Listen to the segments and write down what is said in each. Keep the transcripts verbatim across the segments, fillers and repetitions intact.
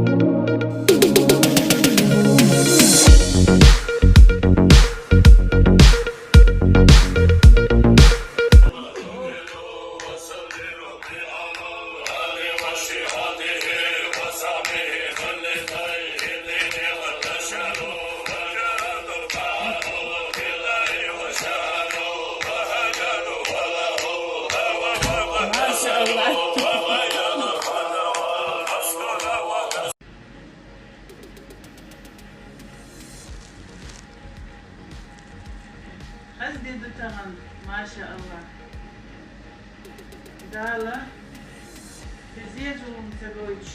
ما شاء الله. Хаза де ду тахан, машааллахӀ. Дала хеза зулам ца гойташ,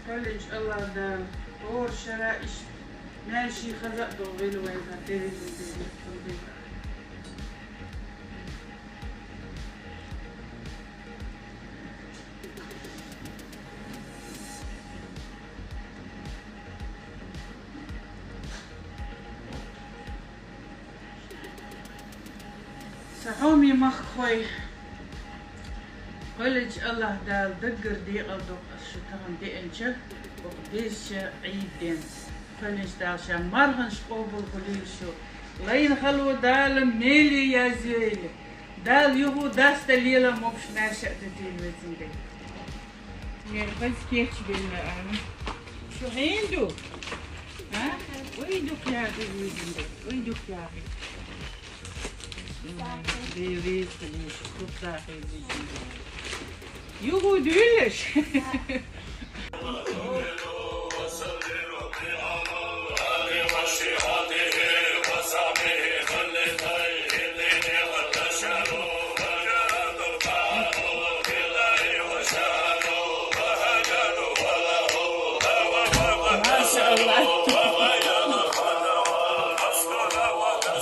кхоьллинчу АллахӀ Дала хӀора шера иштта маьрша, хаза а долу гӀиллакх вайна тӀе везина дерг. Сан хьоме махкахой, кхоьллинчу АллахӀ Дала даггара декъал доккху ас шу тахана деанча, оха дезача Ӏийда денца. Кхоьллинчу Дала Ша марханаш къобалхуьлийла шу. Лайна хало Дала меле язйойла. Дала юха дастал лела, могуш-маьрша а дитийла, везан Дела. Мел хаза кечбелла бен ана. Шу хьенан ду? А? Вай дукха яхи везан Дела. Вай дукха яхи. Дела реза хилийла шу, дукха дахийла везан Дела. Юха дуьйлаш. ما شاء الله.